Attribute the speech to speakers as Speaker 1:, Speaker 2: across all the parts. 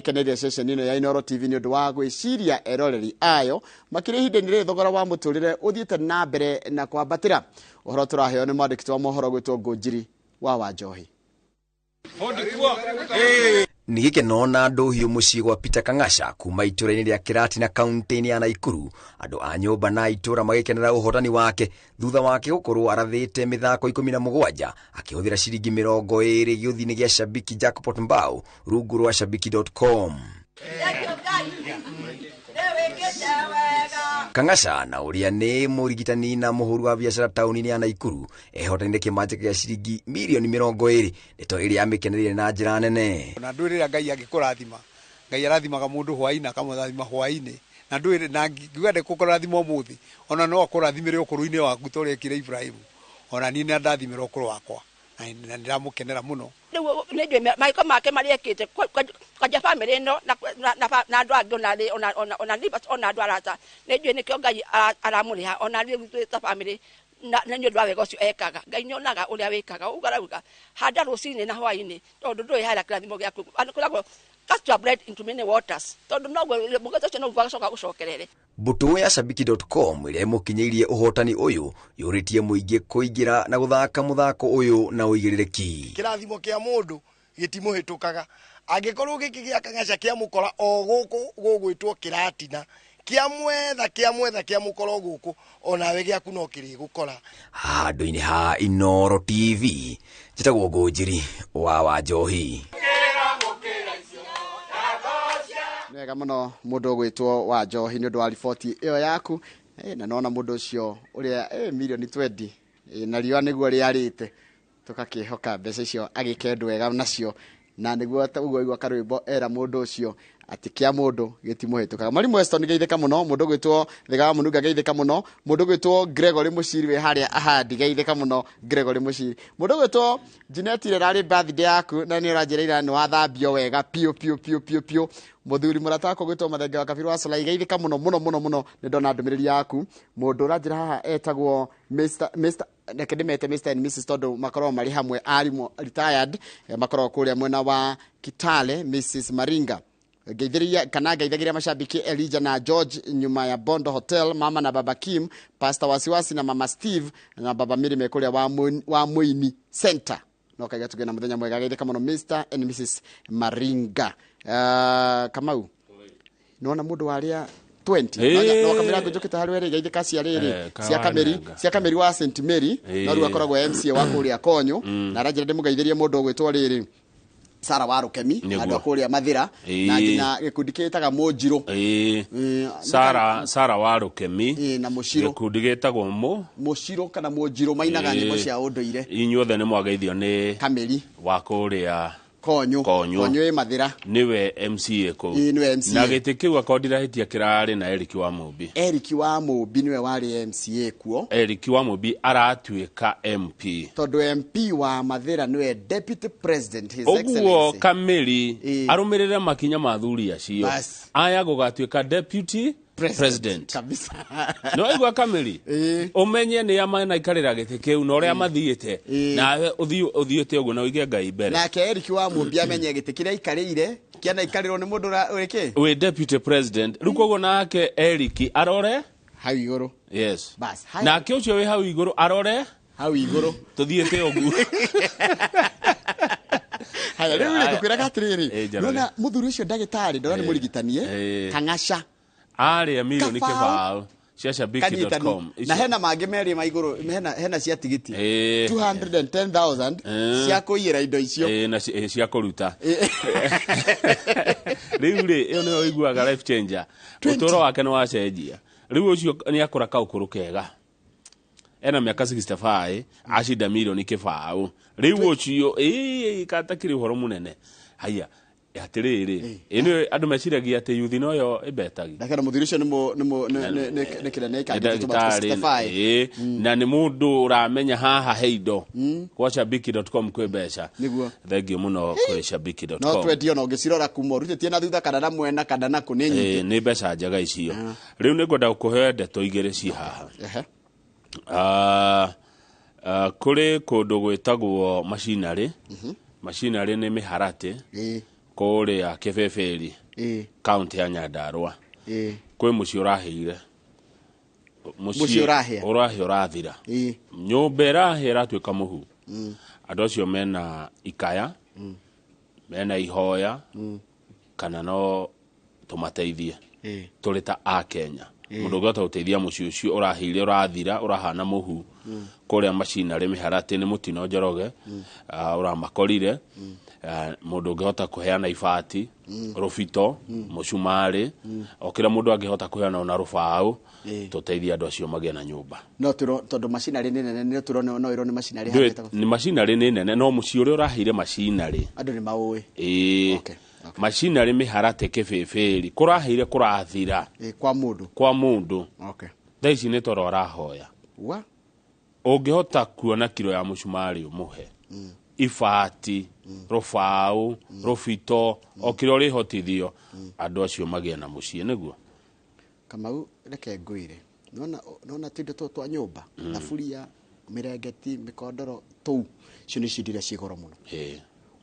Speaker 1: Keneria ceceni ĩno ya Inooro TV nĩ ũndũ wa gwĩciria eroreri ayo makĩria ihinda-inĩ rĩrĩ thogora wa mũtũrĩre ũthiĩte na mbere na kwambatĩra. Ũhoro tũraheo nĩ mwandĩki wa mohoro gwĩtwo Ngũnjiri wa Wanjohi.
Speaker 2: Nĩ gĩkeno na ndũhiũ mũciĩ gwa Peter Kang'asha kuma itũra-inĩ rĩa Kĩratina kaunti-inĩ ya Naikuru, andũ a nyũmba na itũra magĩkenera ũhotani wake thutha wake gũkorwo arathĩte mĩthako 17 akĩhũthĩra ciringi 20 gĩũthi-inĩ gĩa Shabiki Jackpot Mbao rungu rwa shabiki.com. Kang'asha na ũrĩa nĩ mũrigitani na mũhũri wa biacara taũni-inĩ ya Naikuru ehotanire kĩmanjĩka gĩa ciringi mirioni 20, ndeto ĩrĩa amĩkenereire na njĩra nene.
Speaker 3: Na ndũĩ rĩrĩa Ngai angĩkũrathima, Ngai arathimaga mũndũ hwaĩ-inĩ akamũrathima hwaĩ-inĩ, na ndũĩ na ngiuga ndekũkũrathima ũmũthĩ, ona no akũrathimĩre ũkũrũ-inĩ waku ta ũrĩa ekire Ibrahimu. Ona niĩ nĩ andathimĩra ũkũrũ wakwa na nĩndamũkenera mũno.
Speaker 4: Rĩu nĩ njũĩ mawĩko make marĩa ekĩte kwanja bamĩrĩ ĩno na andũ angĩ ona neighbors ona andũ arata, nĩ njũĩ nĩkĩo Ngai aramũrĩha ona rĩu twĩ ta bamĩrĩ na nĩ ũndũ wa wega ũcio ekaga. Ngai nĩ onaga ũrĩa wĩkaga, ũguo arauga handa rũcinĩ na hwaĩ-inĩ tondũ ndũĩ harĩa kĩrathimo gĩaku. Kwĩragwo cast your bread into many waters, tondũ noguo mũgate ũcio noguo agacoka gũcokerere.
Speaker 2: Mbũtũ ya shabiki.com ĩrĩa ĩmũkinyĩirie ũhotani ũyũ yũrĩtie mũingĩ kũingĩra na gũthaka mũthako ũyũ na ũigĩrĩrĩki.
Speaker 5: Kĩrathimo kĩa mũndũ gĩtimũhĩtũkaga, angĩkorwo gĩkĩ gĩa Kang'aca kĩamũkora o gũkũ gũgwĩtwo Kĩratina, kĩamwetha kĩamwetha kĩamũkora o gũkũ, onawe gĩaku no kĩrĩgũkora.
Speaker 2: Handũ-inĩ ha Inooro TV, njĩtagwo Ngũnjiri wa Wanjohi.
Speaker 1: Nĩ wega mũno mũndũ ũgwĩtwo wa Njohi nĩ ũndũ wa riboti ĩyo yaku. Na nona mũndũ ũcio ũrĩa mirioni 20 na riũa nĩguo rĩarĩte, tũgakĩhoka mbeca icio agĩke ũndũ wega nacio, na nĩguo ũguo aigua karwĩmbo era mũndũ ũcio atĩ kĩa mũndũ gĩtimũhĩtũkaga. Mwalimu Weston geithĩka mũno, mũndũ ũgwĩtwo Thĩga wa Mũnunga geithĩka mũno, mũndũ ũgwĩtwo Gregory Mũciri wĩ harĩa Ahadi geithĩka mũno Gregory Mũciri, mũndũ ũgwĩtwo Jeanette ĩrarĩ birthday yaku na nĩ ũranjĩra ira nĩ wathambio wega piũ piũ piũ piũ piũ. Mũthuri mũrata wakwa ũgwĩtwo Mathenge wa Kabiru wa Solai geithĩka mũno mũno mũno mũno, nĩ ndona ndũmĩrĩri yaku. Mũndũ ũranjĩra haha etagwo Mr reke ndĩmete Mr and Mrs tondũ makoragwo marĩ hamwe, arimũ retired, makoragwo kũrĩa mwena wa Kitale, Mrs Maringa ngeithĩrĩria kana ngeithagĩria mashabiki Elijah na George nyuma ya Bondo Hotel, mama na baba Kim, Pastor Wasiwasi na mama Steve na baba Mirime kũrĩa wa Muini Center. No kaiga tuge na muthenya mwega, geithĩka mũno Mr and Mrs Maringa. Kamau, nona mũndũ warĩa 20 no kamera ngũnjũkĩte harĩ rĩ geithĩka cia rĩrĩ cia Kameri, cia Kameri wa St Mary, no rĩu akoragwo MCA wa kũrĩa Konyo, na aranjĩra ndĩmũgeithĩrie mũndũ ũgwĩtwo rĩrĩ Sara wa Rũkemi, andũ a kũrĩa Mathĩra, na nginya gĩkundi kĩtaga Mũnjirũ.
Speaker 6: Sara wa Rũkemi
Speaker 1: na Mũcirũ,
Speaker 6: gĩkundi gĩtagwo
Speaker 1: Mũcirũ kana Mũnjirũ, mainaga nyĩmbo cia ũndũire.
Speaker 6: Inyuothe nĩ mwageithio nĩ
Speaker 1: Kameri
Speaker 6: wa kũrĩa
Speaker 1: Konyo.
Speaker 6: Konyo.
Speaker 1: Konyo ĩ Mathĩra.
Speaker 6: Nĩwe MCA kũu.
Speaker 1: Nĩwe MCA.
Speaker 6: Na gĩtĩ kĩu akorwo ndirahĩtia kĩrarĩ na Eric wa Mũmbi.
Speaker 1: Eric wa Mũmbi nĩwe warĩ MCA kuo.
Speaker 6: Eric wa Mũmbi aratuĩka MP.
Speaker 1: Tondũ MP wa Mathĩra nĩwe Deputy President, His
Speaker 6: Ũguo
Speaker 1: Excellency.
Speaker 6: Kameri arũmĩrĩre makinya ma athuri acio. Aya gũgatuĩka Deputy President.
Speaker 1: Kabisa.
Speaker 6: No aigua Kameri, ũmenye nĩ a manaikarĩra gĩtĩ kĩu na ũrĩa mathiĩte, nawe ũthiĩte ũguo na ũige Ngai mbere.
Speaker 1: Nake Eric wa Mũmbi amenye gĩtĩ kĩrĩa aikarĩire kĩanaikarĩrwo nĩ mũndũ ũrĩ kĩ?
Speaker 6: Wĩ Deputy President. Rĩu koguo nake Eric arore
Speaker 1: hau igũrũ.
Speaker 6: Yes.
Speaker 1: Bas, haya.
Speaker 6: Nake ũcio wĩ hau igũrũ arore
Speaker 1: hau igũrũ.
Speaker 6: Tũthiĩte ũguo.
Speaker 1: Haya, rĩu rĩ, ngũkwĩraga atĩrĩrĩ,
Speaker 6: Njaragia.
Speaker 1: nĩwona mũthuri ũcio ndagĩtarĩ, ndona nĩ mũrigitanie, Kang'aca.
Speaker 6: Arĩa mirioni
Speaker 1: Kĩbaũ.
Speaker 6: kĩbaũ cia shabiki dot com.
Speaker 1: Kanyitanu. Na hena mangĩ merĩ ma igũrũ, hena cia tigiti. 210,000 cia kũiyĩra indo icio.
Speaker 6: Na cia kũruta. Rĩu rĩ, ĩyo nĩyo ũiguaga life changer. Ũtũũro wake nĩ wacenjia. Rĩu ũcio nĩ akũra kaũkũrũ kega. Ena mĩaka 65, acinda mirioni kĩbaũ. Rĩu ũcio, katakĩrĩ ũhoro mũnene. Haiya, atĩrĩrĩ, ĩno andũ meciragia atĩ yuthi noyo ĩmbetagi.
Speaker 1: Ndakena mũthuri ũcio nĩ kĩrĩa nĩ
Speaker 6: Nĩ ndagĩtarĩ, na nĩ mũndũ ũramenya haha he indo. Kwa shabiki dot com kwĩ mbeca.
Speaker 1: Nĩguo.
Speaker 6: Thengiũ mũno kwĩ shabiki dot
Speaker 1: No
Speaker 6: com.
Speaker 1: twendio na ũngĩcirora kuma ũrutĩtie na thutha kana na mwena kana na kũ nĩ nyingĩ.
Speaker 6: Nĩ mbeca njega icio. Rĩu nĩ ngwenda gũkũhe ndeto igĩrĩ ci haha. Kũrĩ kũndũ gwĩtagwo macinarĩ. Macinarĩ nĩ mĩharatĩ. Kũrĩa Kĩbĩbĩri, kaunti ya Nyandarua, kwĩ mũciĩ ũrahĩire.
Speaker 1: Mũciĩ ũrahĩa?
Speaker 6: Ũrahĩa, ũrathira. Nyũmba ĩrahĩa, ĩratuĩka mũhu. Andũ acio mena ikaya, mena ihoya, kana no tũmateithie tũrĩ ta a Kenya? Mũndũ ũngĩhota gũteithia mũciĩ ũcio ũrahĩire, ũrathira, ũrahana mũhu kũrĩa macinarĩ mĩharatĩ, nĩ mũtino Njoroge ũramakorire. Mũndũ ũngĩhota kũheana ibati, rũbito, mũcumarĩ, o kĩrĩa mũndũ angĩhota kũheana, ona rũbaũ, tũteithie andũ acio magĩe na nyũmba.
Speaker 1: No tũro tondũ macinarĩ nĩ nene, no tũrone no ĩrwo nĩ macinarĩ.
Speaker 6: Ndũĩ,
Speaker 1: handũ
Speaker 6: nĩ macinarĩ nĩ nene, no mũciĩ ũrĩa ũrahĩire macinarĩ.
Speaker 1: Andũ nĩ maũĩ.
Speaker 6: Ĩĩ. Macinarĩ mĩharate Kĩbĩbĩri, kũrahĩire, kũrathira.
Speaker 1: Kwa mũndũ.
Speaker 6: Kwa mũndũ. Thaa ici nĩ toro arahoya.
Speaker 1: Wa
Speaker 6: Ũngĩhota kuona kiro ya mũcumarĩ, ũmũhe ibati, rũbaũ, rũbito, o kĩrĩa ũrĩhotithio, andũ acio magĩe na mũciĩ nĩguo.
Speaker 1: Kamau, reke ngwĩre, nona nona tuindo tũtũ twa nyũmba, thaburia, mĩrengeti, mĩkondoro, tũu icio nĩ indo iria ciĩ goro mũno.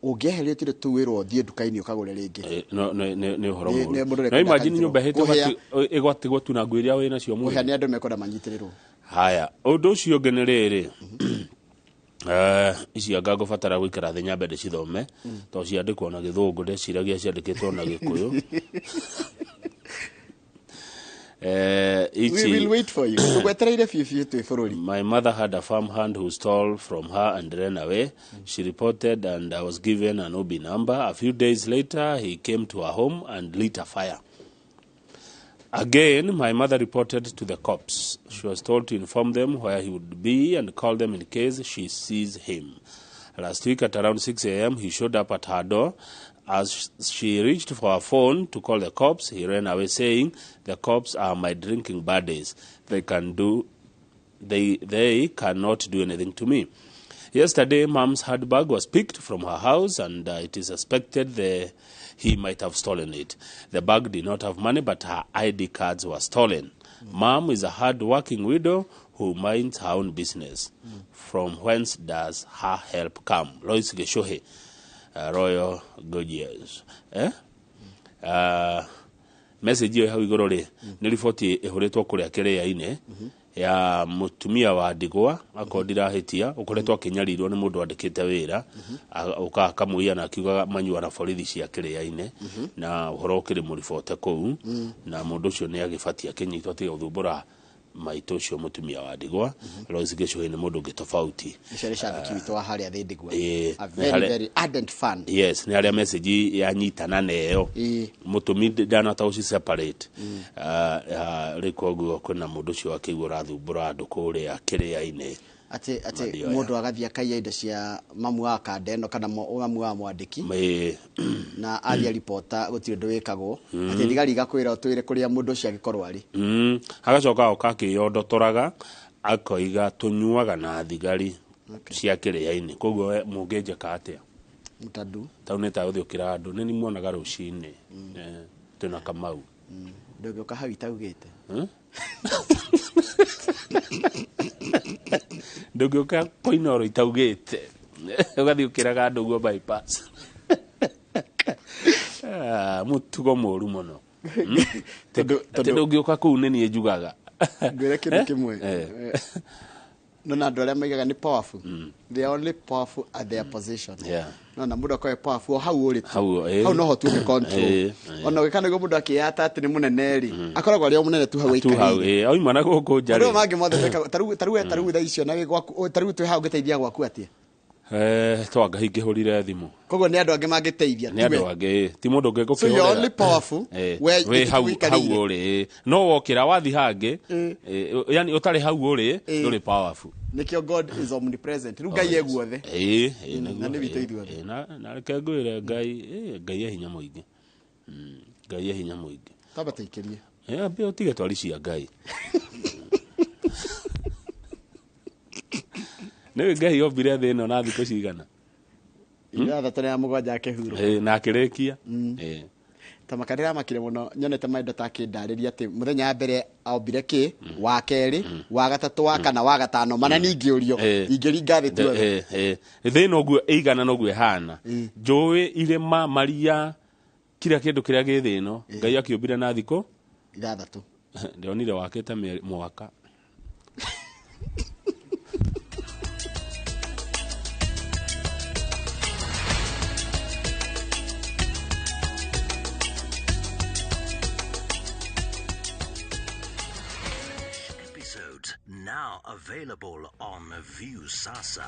Speaker 1: Ũngĩeheria tuindo tũu, wĩrwo ũthiĩ nduka-inĩ ũkagũre rĩngĩ.
Speaker 6: No nĩ ũhoro
Speaker 1: Nĩ
Speaker 6: mũũru.
Speaker 1: mũndũ
Speaker 6: No
Speaker 1: ũrenda
Speaker 6: imagine nyũmba
Speaker 1: akanyitĩrwo.
Speaker 6: ĩhĩte ĩgwatigwo tu na nguo iria wĩ nacio
Speaker 1: kũhĩa
Speaker 6: mwĩrĩ.
Speaker 1: Nĩ andũ mekwenda manyitĩrĩrwo.
Speaker 6: Haya, ũndũ ũcio ũngĩ nĩ rĩrĩ, ici anga ngũbatara gũikara thĩ nyambe ndĩcithome, tondũ ciandĩkwo na gĩthũngũ, ndeciragia ciandĩkĩtwo na gĩkũyũ.
Speaker 1: We
Speaker 6: Ici
Speaker 1: will wait for you, tũgwetereire biũ biũ twĩ bũrũri.
Speaker 6: My mother had a farm hand who stole from her and ran away. She reported and I was given an OB number. A few days later, he came to her home and lit a fire. Again, my mother reported to the cops. She was told to inform them where he would be and call them in case she sees him. Last week at around 6 a.m., he showed up at her door. As she reached for her phone to call the cops, he ran away saying, "The cops are my drinking buddies. They cannot do anything to me." Yesterday, mom's handbag was picked from her house, and it is suspected he might have stolen it. The bag did not have money, but her ID cards were stolen. Mom is a hard-working widow who minds her own business. From whence does her help come? Lois Geshohe, Royal Gorgeous. Eh? Message ĩyo hau igũrũ rĩ, nĩ riboti ĩhũrĩtwo kũrĩa kĩrĩa-inĩ ya mũtumia wa ndigwa, akorwo ndirahĩtia, ũkoretwo akĩnyarirwo nĩ mũndũ wandĩkĩte wĩra, ũka akamũiya na akiugaga manyua na borithi cia kĩrĩa-inĩ, na ũhoro ũkĩrĩ mũribote kũu, na mũndũ ũcio nĩ agĩbatie akĩnyitwo atige gũthumbũra maitũ ũcio mũtumia wa ndigwa. Lois Gĩcũhĩ nĩ mũndũ ũngĩ tofauti.
Speaker 1: Ũcio nĩ shabiki witũ wa harĩa thĩ ndigwa. A
Speaker 6: nĩ
Speaker 1: very very ardent fan.
Speaker 6: Yes, nĩ harĩa message yanyitana neyo mũtũmi ndanahota gũci separate. Rĩu koguo kwĩna mũndũ ũcio akĩigua ũrathumbũra andũ kũrĩa kĩrĩa-inĩ.
Speaker 1: Atĩ
Speaker 6: Mandioya.
Speaker 1: mũndũ agathiĩ akaiya indo cia mamu wa kanda ĩno kana mamu wa mwandĩki, na athiĩ ripota, gũtirĩ ũndũ wĩkagwo, atĩ thigari igakwĩra ũtwĩre kũrĩa mũndũ ũcio angĩkorwo arĩ.
Speaker 6: Agacoka oka akĩyondotoraga akoiga tũnyuaga na thigari cia kĩrĩa-inĩ, koguo we mũngĩnjĩka atĩa?
Speaker 1: Mũtandu.
Speaker 6: Tau nĩ ta gũthiũkĩra andũ nĩ nimuonaga rũcinĩ. Twĩna Kamau.
Speaker 1: Ndũngĩũka hau itaugĩte.
Speaker 6: Ndũngĩũka koinoro itaugĩte, ũgathiĩ ũkĩraga andũ ũguo bypass. Ah, mũtugo mũru mũno. Atĩ ndũngĩũka kũu nĩ niĩ njugaga.
Speaker 1: Ngwĩre kĩndũ kĩmwe. No na andũ arĩa maigaga nĩ powerful, they are only powerful at their position. No na mũndũ akorwo powerful o hau ũrĩ tu.
Speaker 6: Hau,
Speaker 1: Hau noho tu ũngĩ control. Ona ũgĩka nĩguo mũndũ akĩyata atĩ nĩ mũnene rĩ, akoragwo arĩ o mũnene tu hau
Speaker 6: Tu hau
Speaker 1: aikarĩire.
Speaker 6: Auma na gũkũ nja
Speaker 1: Andũ
Speaker 6: rĩ.
Speaker 1: mangĩ mothe mekaga tarĩu thaa icio na wĩ gwaku, tarĩu twĩ hau ũngĩteithia gwaku atĩa?
Speaker 6: Twanga hingĩhũrire thimũ.
Speaker 1: Koguo nĩ andũ angĩ mangĩteithia.
Speaker 6: Nĩ andũ angĩ, ti mũndũ ũngĩ.
Speaker 1: So you're only powerful where
Speaker 6: wĩ hau
Speaker 1: ũikarĩire.
Speaker 6: Hau ũrĩ, no wokĩra wathi hangĩ, yani ũtarĩ hau ũrĩ, ndũrĩ powerful.
Speaker 1: Nĩkĩo God is omnipresent, rĩu Ngai e guothe.
Speaker 6: Ĩĩ,
Speaker 1: Na
Speaker 6: nĩguo,
Speaker 1: nĩ witũ ithuothe.
Speaker 6: Na reke ngwĩre Ngai, Ngai e hinya mũingĩ. Ngai e hinya mũingĩ.
Speaker 1: Twamba tũikĩrie.
Speaker 6: Ambia ũtige twari cia Ngai. Nĩũĩ Ngai ombire thĩ ĩno na thikũ cigana?
Speaker 1: 67 akĩhurũka.
Speaker 6: Na akĩrĩkia.
Speaker 1: Tamaka ndĩramakire mũno nyonete maĩndo takĩndarĩria atĩ mũthenya wa mbere ombire kĩ, wa kerĩ, wa gatatũ, wa kana, wa gatano, mana ningĩũrio ingĩringa thĩ tuothe.
Speaker 6: Thĩ noguo ĩigana, noguo ĩhana, njũĩ, irĩma, maria, kila kĩndũ kĩrĩa gĩ thĩ ĩno Ngai akĩũmbire na thikũ
Speaker 1: 6.
Speaker 6: Ndĩronire wakĩte mwaka.
Speaker 7: Episodes now available on Viusasa.